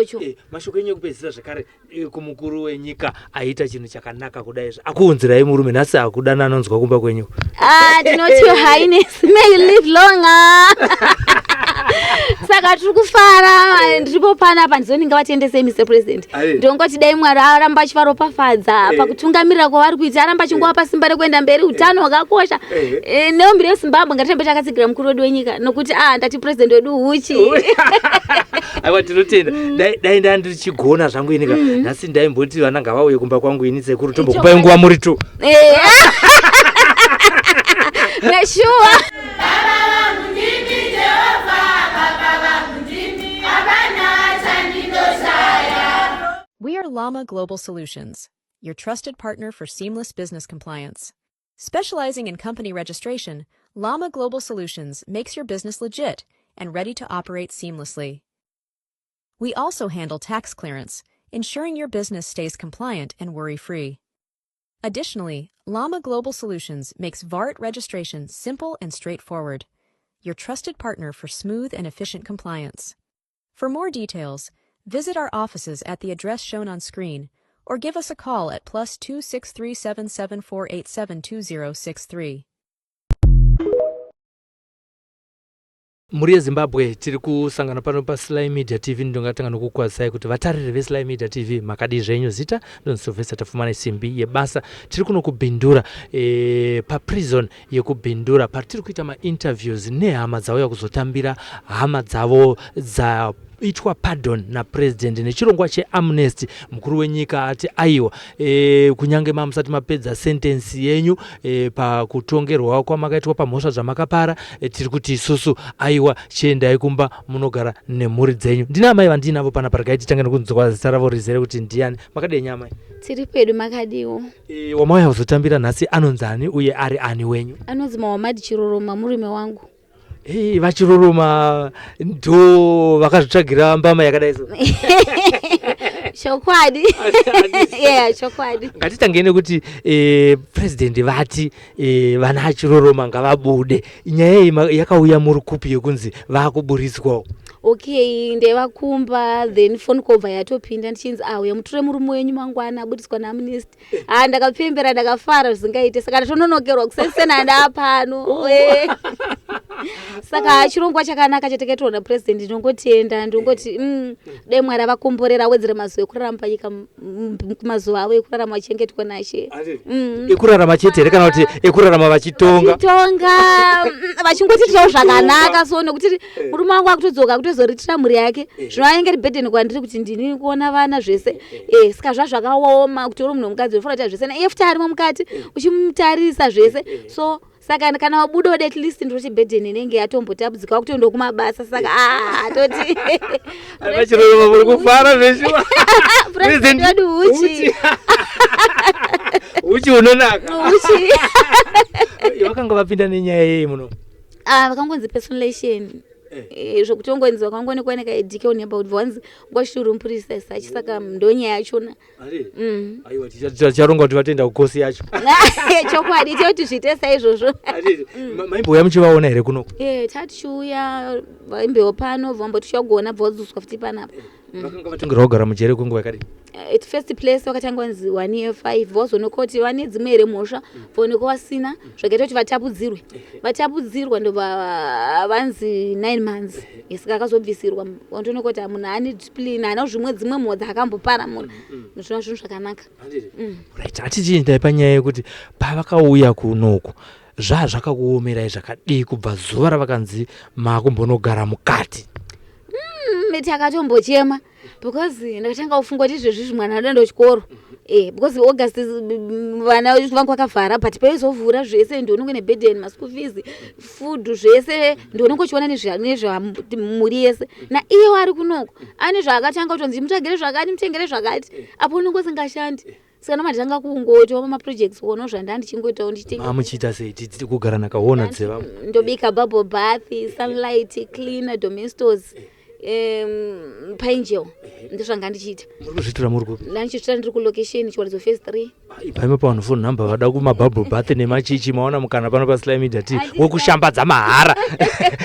Ichocho. Mashoko enyu ekupedzisira zvekare kumukuru wenyika aita chinhu chakanaka kudai izvi, akuunzirai murume nhasi akudana anonzwa kumba kwenyu. Ah, tinoti Your Highness, may you live longer. Saka tiri kufara, ndiripo panapa, ndizoni ngavatiendesei, Mr President. Aye. Ndongoti dai Mwari aramba achivaropafadza pakutungamirira kwavari kuita, aramba achingovapa simba rekuenda mberi, utano hwakakosha. Neumbiri yeZimbabwe, ngatirambe takatsigira mukuru wedu wenyika, nokuti ndati president wedu huchi. Aiwa, tinotenda. Dai ndaa ndichigona zvangu inika nhasi, ndaimboti vana ngavauye kumba kwangu ini sekuru, tombokupai nguva muri tu. Neshuwa. Baba vangu ndimi Jehovha, Baba vangu ndimi, hapana chandinoshaya. We are Llama Global Solutions, your trusted partner for seamless business compliance. Specializing in company registration, Llama Global Solutions makes your business legit and ready to operate seamlessly. We also handle tax clearance, ensuring your business stays compliant and worry free. Additionally, Llama Global Solutions makes VAT registration simple and straightforward, your trusted partner for smooth and efficient compliance. For more details, visit our offices at the address shown on screen or give us a call at +263 77 487 2063. Mhuri yeZimbabwe, tiri kusangana pano paSly Media TV. Ndingatanga nokukwazisai kuti vatariri veSly Media TV, makadii zvenyu? Zita ndonzi Sylvester Tafumana, simbi yebasa. Tiri kuno kuBindura, paprison yekuBindura, patiri kuita mainterviews nehama dzauya kuzotambira hama dzavo dzaitwa pardon napresident nechirongwa cheamnesty. Mukuru wenyika ati aiwa, kunyange mamusati mapedza sentence yenyu pakutongerwa kwamakaitwa pamhosva dzamakapara, tiri kuti isusu aiwa, chiendai kumba munogara nemhuri dzenyu. Ndine amai vandinavo panapa. Regai titange nokunzwa zita ravo rizere kuti ndiani. Makadii amai? Tiri pedu, makadiwo? Wamauya kuzotambira nhasi anonzi ani, uye ari ani wenyu? Anonzi Mawamadi Chiroroma, murume wangu. Hey, vaChiroroma ndo vakazvitsvagira mbama yakadai so? Chokwadi, yeah, chokwadi. Ngatitangei nekuti president vati vana Chiroroma ngavabude. Nyaya iyi yakauya muri kupi yekunzi vakuburitswawo? Okay, ndevakumba, then phone call bva yatopinda ndichinzi, "Ah, uya muture murume wenyu mangwana, abudiswa naamnesty." Ah, ndakapembera, ndakafara zvisingaite. Saka ndatononokerwa kusesena ndapano. Saka chirongwa chakanaka chatakaitwa napresident, ndinongotenda, ndingoti dai Mwari avakomborera, awedzere mazuva ekurarama panyika, mazuva avo ekurarama vachengetwa nashe. Ekurarama chete here, kana kuti ekurarama vachitonga? Vachitonga, vachingotitirawo zvakanaka. So nekuti murume wangu akutodzoka akutozoritira mhuri yake, zvino ainge ri burden kwandiri kuti ndini kuona vana zvese. Saka zvakaoma kuti uri munhu wemukadzi unofanira kuita zvese, naiye futi arimo mukati uchimutarisa zvese. So saka kana wabuda at least ndinoti burden inenge yatombotapudzika, wakutoenda kumabasa. Saka toti VaChiroroma, muri kufara zveshuwa. President wedu huchi. Uchi unonaka. Uchi. Vakanga vapinda nenyaya yei muno? Ah, vakangonzi personation. Zvokuti ongonzi vakangonekwa nekaidike about vanzi ngwashuri mupurisa sachi, saka ndonyaya yachona. Aiwa, ticharonga kuti vatenda kukosi yacho. Chokwadi, toti zviite saizvozvo. Maimbouya muchivaona here kunoko? Tatichiuya, vaimbewo pano, vambotichagona, bva vadzoswa futi panapa. Vakanga vatongerwa kugara mujere kwenguva yakadii? At first place vakatanga vanzi 1 year 5, vazoonekwa kuti vane dzimwe here mhosva, vaonekwa vasina, zvakaita kuti vatapudzirwe. Vatapudzirwa, ndobva vanzi 9 months. Saka akazobvisirwa, wandoonekwa kuti munhu ane discipline, haana zvimwe dzimwe mhosva dzaakambopara munhu, zvinova zvinhu zvakanaka. Right, hatichiendai panyaya yekuti pavakauya kunoku, zvaa zvakakuomerai zvakadii kubva zuva ravakanzi maakumbonogara mukati? Takatombochema because ndakatanga kufunga kuti izvezvizvi mwana anoenda kuchikoro, because August vana vangu vakavhara, but paizovhura zvese ndionenge neburden, maschool fees, food, zvese ndionenge uchiona nezvamhuri yese. Naiyewo ari kunoko ane zvaakatanga kutonzi mutsvagire zvakati, mutengere zvakati, apo unenge usingashandi. Saka noma nditanga kungoitawo maprojects, kuonawo zvanda ndichingoitawo, ndichitenga. Mamuchiita sei? Tiri kugara nakaona dzevamwe. Ndobika bubble bath, Sunlight cleaner, Domestos, Pine-Gel, ndozvanga ndichiita. Muri kuzviitira muri kupi? Ndandichizviitira ndiri kulocation Chiwaridzo Phase 3. Ipaimo pavanhu phone number vada kumabubble bath nemachichi, maona mukana pano paSly Media T wekushambadza mahara,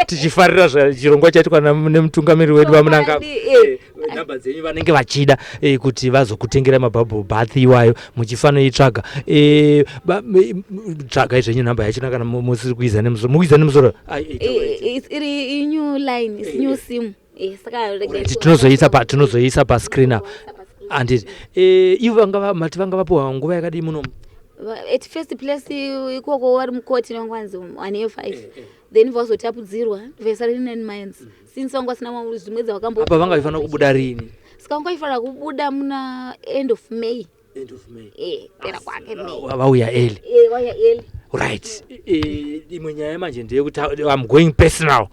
tichifarira chirongwa chaitwa nemutungamiri wedu VaMnangagwa. Chokwadi. Nhamba dzenyu vanenge vachida kuti vazokutengera mabubble bath iwayo, muchifanoitsvaga. Tsvagai zvenyu nhamba yachona kana musiri kuiza nemusoro, mukuiza nemusoro. Ai, taura. Iri new line, is new SIM. Saka regai. Right, tinozoisa pascreen apa, handiti? Ivo vanga mati vanga vapiwa nguva yakadii munomu? At first place ikoko vari mukoti vanga vanzi 1 year 5, then vazotapudzirwa vaisa riri 9 months, since vanga vasina zvimwe dzavakambo. Apa vanga vaifanira kubuda rini? Saka vanga vaifanira kubuda muna end of May. End of May. Pera kwake May. Vauya early. Vauya early. Right. Imwe nyaya manje ndeyekuti I'm going personal.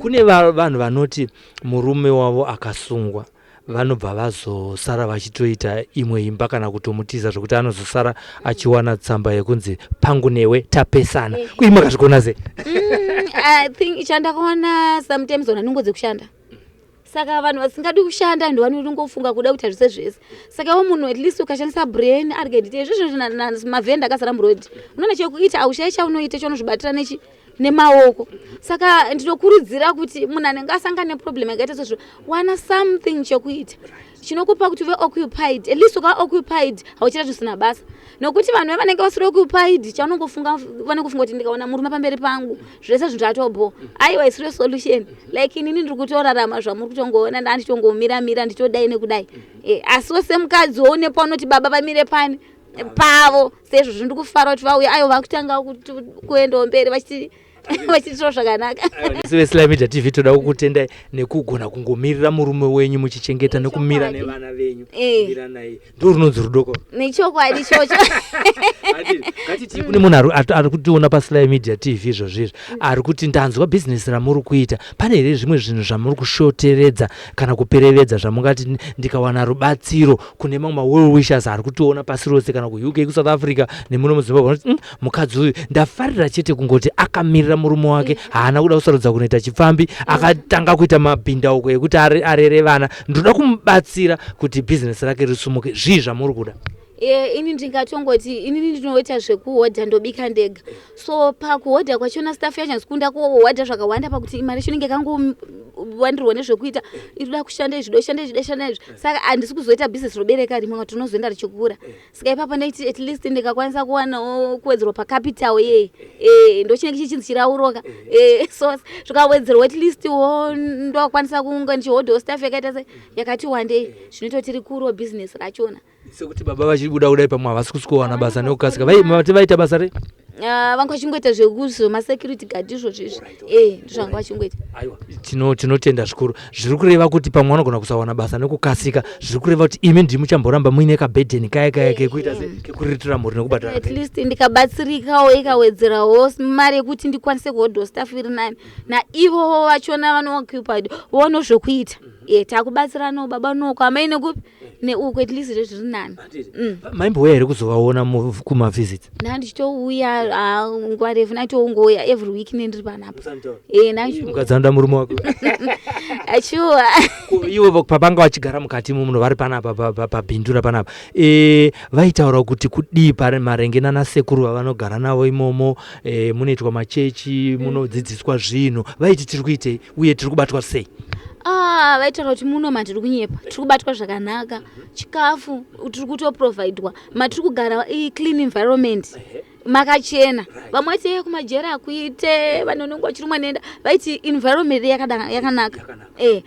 Kune vanhu vanoti murume wavo akasungwa, vanobva vazosara vachitoita imwe imba kana kutomutiza, zvokuti anozosara achiwana tsamba yekunzi pangu newe tapesana. Kuyi makazvigona sei? I think chandakaona, sometimes vanhu vanongo dzekushanda, saka vanhu vasingadi kushanda ndo vanongofunga kuda kuita zvese zvese. Saka iwo munhu at least ukashandisa brain, arege ndite izvizvo, mavhenda akazara murodhi, unoona chekuita, aushai chaunoita chaunozvibatira nechi nemaoko. Saka ndinokurudzira kuti munhu anenge asangana neproblem yakaita sezvo, wana something chekuita chinokupa kuti uve occupied. At least ukava occupied, hauchiita zvisina basa, nokuti vanhu vanenge vasiri occupied, chaunongofunga, vanongofunga kuti ndikaona murume pamberi pangu zvese zvinhu zvatobho. Aiwa, isiri solution. Like inini ndiri kutorarama zvamuri kutongoona, ndanditongomiramira, nditodai nekudai. Asiwo semukadziwo une paunoti baba vamire pani pavo. Sezvozvo ndiri kufara kuti vauya, aiwa, vakutanga kuendawo mberi vachitiitirawo zvakanaka. Nesu veSly Media TV toda kukutendai nekugona kungomirira murume wenyu muchichengeta nekumira Chokwadi. nevana venyu. Eh. Mira naye, ndo runonzi rudoko. Nechokwadi ichocho. Ngatiti kune munhu ari kutiona paSly Media TV izvozvizvi, ari kuti ndanzwa bhizinesi ramuri kuita. Pane here zvimwe zvinhu zvamuri kushoteredza kana kuperevedza zvamungati ndikawana rubatsiro kune mamwe mawell wishers ari kutiona pasi rose, kana kuUK, kuSouth Africa nemuno muZimbabwe, vanoti, mukadzi uyu ndafarira chete kungoti akamirira murume wake, haana kuda kusarudza kunoita chipfambi, akatanga kuita mabhindauko ekuti arere vana. Ndoda kumubatsira kuti bhizinesi rake risumuke. Zvii zvamuri kuda? Ini ndingatongoti inini ndinoita zvekuhodha, ndobika ndega. So pakuhodha kwachona, staff yacho handisi kuhodha zvakawanda, pakuti mari yacho inenge yakangowandirwa nezvekuita, inoda kushanda izvi, doshanda izvi, doshanda izvi. Saka handisi kuzoita bhizinesi robereka rimwe, ngati rinozoenda richikura. Saka ipapo ndaiti at least ndikakwanisa kuwanawo kuwedzerwa pacapital yei, ndo chinenge chichinzi chirauroka. So zvikawedzerwa, at least wo ndokwanisa kunge ndichihodhawo staff yakaita se yakati wandei, zvinoita kuti rikurewo bhizinesi rachona. Sekuti baba vachibuda kudai, pamwe havasi kusikowana basa nekukasika. Mati vaita basa rei? Ah, vanga vachingoita zvemasecurity guard izvozvo izvi. Ndozvanga vachingoita. Aiwa, tinotenda zvikuru. Zviri kureva kuti pamwe vanogona kusawana basa nekukasika, zviri kureva kuti imi ndimi muchamboramba muine kabhedheni kaya kaya kekuita se kekuriritira mhuri nekubhadhara. At least ndikabatsirikawo, ikawedzerawo mari yekuti ndikwanise kuhodhawo staff iri nani, naivowo vachona vanooccupied voona zvokuita. Takubatsiranawo baba noko, amai nekupi neuku, at least zvezviri nani. Maimbouya here kuzovaona kumavisits? Nda ndichitouya, ah, nguva refu ndaitongouya every week, nendiri panapa. Mukadzi anoda murume wako. Sure. Ko, ivo pavanga vachigara mukati muno vari panapa pabhindura panapa, vaitaura kuti kudii pari maringe nanasekuru vavanogara navo imomo? Munoitwa machechi, munodzidziswa zvinhu, vaiti tiri kuitei uye tiri kubatwa sei? Ah, vaitaura kuti muno matiri kunyepa, tiri kubatwa zvakanaka, chikafu tiri kutoprovidwa, matiri kugara iclean environment, makachena. Vamwe vaiti, "Eh, kumajeri akuite vanhu vanenge vachirumwa nenda." Vaiti environment yakanaka,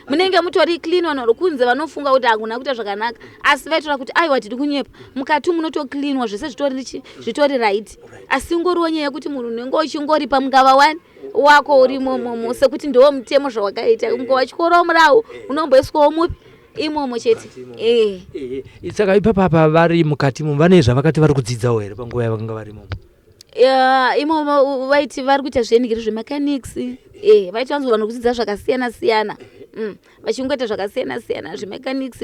munenge mutori clean. Vanhu vari kunze vanofunga kuti hakuna kuita zvakanaka, asi vaitaura kuti aiwa, tiri kunyepa, mukati munotocleanwa, zvese zvitori right. Asi ngoriwo nyaya yekuti munhu unenge uchingoripa mungava wani wako urimo imomo, sekuti ndiwo mutemo zvawakaita, mungava chikoro murau unomboiswawo mupi imomo chete. Saka ipapa vari mukati mo, vane zvavakati vari kudzidzawo here panguva yavakanga vari imomo? Imomo vaiti vari kuita zvenhikiri zvemechanics. Vaiti vanzi vanhu kudzidza zvakasiyana siyana, vachingoita zvakasiyana siyana, zvemechanics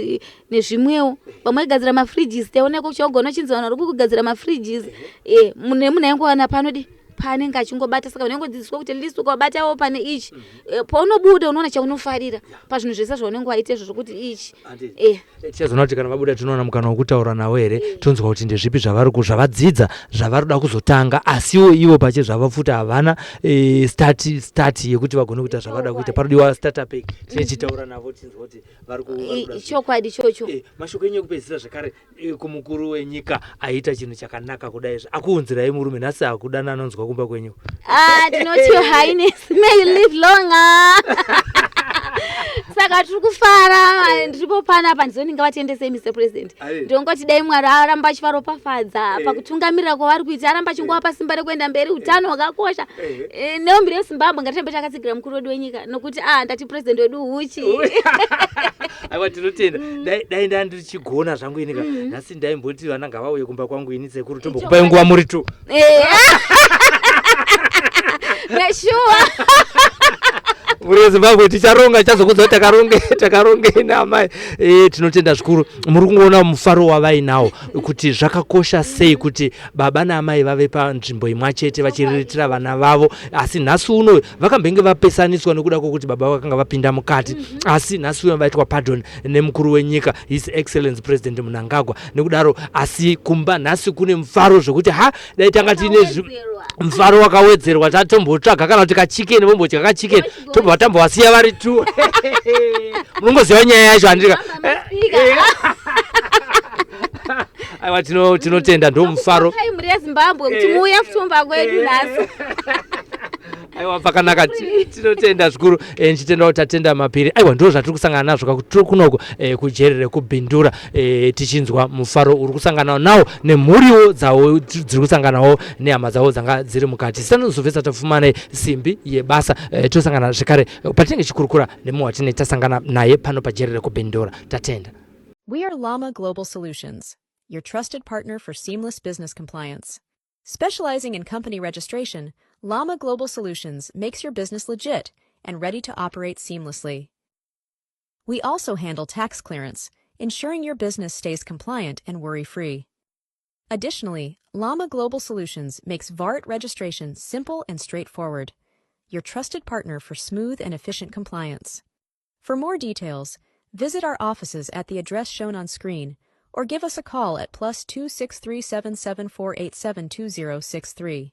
nezvimwewo. Vamwe vaigadzira mafridges, taioneko kuchagona chinzi vanhu vari kugadzira mafridges. Nemunhu aingowana panodi. paanenge achingobata. Saka unengodzidziswa kuti at least ukabatawo pane ichi, paunobuda unoona chaunofarira pazvinhu zvese zvaunenge waita izvozvo, kuti ichi. Tichazoona kuti kana vabuda tinoona mukana wekutaura navo here, tonzwa kuti ndezvipi zvavari zvavadzidza, zvavari kuda kuzotanga, asiwo ivo pache zvavo futi havana start yekuti vagone kuita zvavada kuita. Parodiwa startup, tinechitaura navo tinzwa kuti vari kuda zvipi. Chokwadi ichocho. Mashoko enyu ekupedzisira zvekare kumukuru wenyika aita chinhu chakanaka kudai izvi, akuunzirai murume nhasi, akudana anonzwa kumba kwenyu. Ah, tinoti Your Highness, may you live longer. Saka tiri kufara, ndiripo panapa, ndizoni ngavatendesei, Mr President. Ndinongoti dai Mwari aramba achivaropafadza pakutungamirira kwavari kuita, aramba achingovapa simba rekuenda mberi, utano hwakakosha. Neumbiri yeZimbabwe, ngatirambe takatsigira mukuru wedu wenyika, nokuti ndati president wedu huchi. Aiwa, tinotenda. Dai ndandichigona zvangu inika nhasi, ndaimboti vana ngavauye kumba kwangu ini sekuru, tombokupai nguva muri tu. Sure. Muri yeZimbabwe, ticharonga, tichazokudza kuti takaronge naamai. Tinotenda zvikuru. Muri kungoona mufaro wavainawo, kuti zvakakosha sei kuti baba naamai vave panzvimbo imwe chete vachiriritira vana vavo. Asi nhasi uno vakambenge vapesaniswa nekuda kwokuti baba vakanga vapinda mukati, asi nhasi uno vaitwa pardon nemukuru wenyika, His Excellence President Mnangagwa. Nekudaro asi kumba nhasi kune mufaro zvekuti ha, dai tanga tiine Wakawedzerwa. Mufaro wakawedzerwa. Tatombotsvaga kana kuti kachicken, vombodya kachicken, tobva tambovasiya vari tu. Munongoziva nyaya yacho, handika? Mamba maspeaker. Aiwa, tinotenda, ndo mufaro. Kai mhuri yeZimbabwe kuti muuye futumba kwedu nhasi. Aiwa, pakanaka. Tinotenda zvikuru. Ndichitenda kuti tatenda mapiri. Aiwa, ndo zvatiri kusangana nazvo kakutiri kunoko kujeri rekuBindura, tichinzwa mufaro uri kusangana nawo nemhuriwo dzavo dziri kusanganawo nehama dzavo dzanga dziri mukati. Sanozobvesa tafumane simbi yebasa. Tosangana zvekare patinenge tichikurukura nemumwe watinenge tasangana naye pano pajeri rekuBindura. Tatenda. We are Llama Global Solutions, your trusted partner for seamless business compliance. Specializing in company registration, Llama Global Solutions makes your business legit and ready to operate seamlessly. We also handle tax clearance, ensuring your business stays compliant and worry free. Additionally, Llama Global Solutions makes VAT registration simple and straightforward, your trusted partner for smooth and efficient compliance. For more details, visit our offices at the address shown on screen or give us a call at +263 77 487 2063.